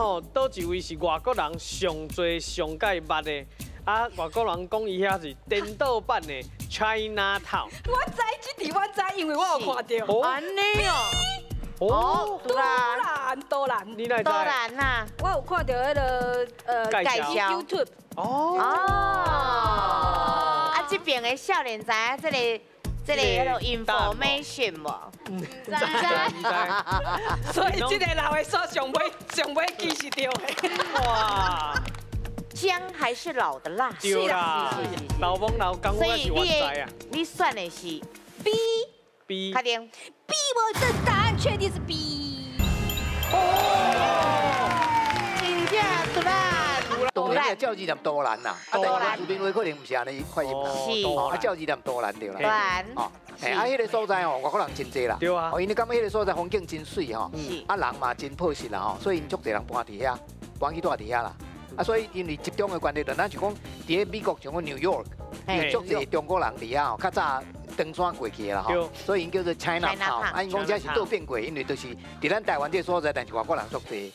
吼，佗一位是外國人上濟上蓋捌的？啊，外國人講伊遐是顛倒版的 China Town。我知這題我知，因為我有看著。哦，按呢哦。哦，都蘭，都蘭，你哪知？都蘭呐。我有看著彼个介紹 YouTube。哦。哦。啊，這邊的少年知影這個彼个 information 無？毋知。所以這个老的說上尾上尾記是對的。哇！薑還是老的辣。對啦，老母老公所以我是原知啊。你選的是 B。 B。確定。 B，我的答案確定是 B。哦，真正都蘭。當然照字念都蘭啦，啊，但是原住民話可能毋是按呢發音啦，啊，照字念都蘭對啦。哦，啊，彼个所在吼，外國人真濟啦。哦，因為感覺彼个所在風景真媠吼，啊，人嘛真樸實啦吼，所以𪜶足濟人搬佇遐，搬去住佇遐啦。啊，所以因為集中的關係，就咱就講佇咧美國像講 New York，有足濟中國人佇遐吼，較早唐山過去的啦吼，所以𪜶叫做 China Town。啊，𪜶講這是倒變過，因為就是佇咱台灣這个所在，但是外國人足濟。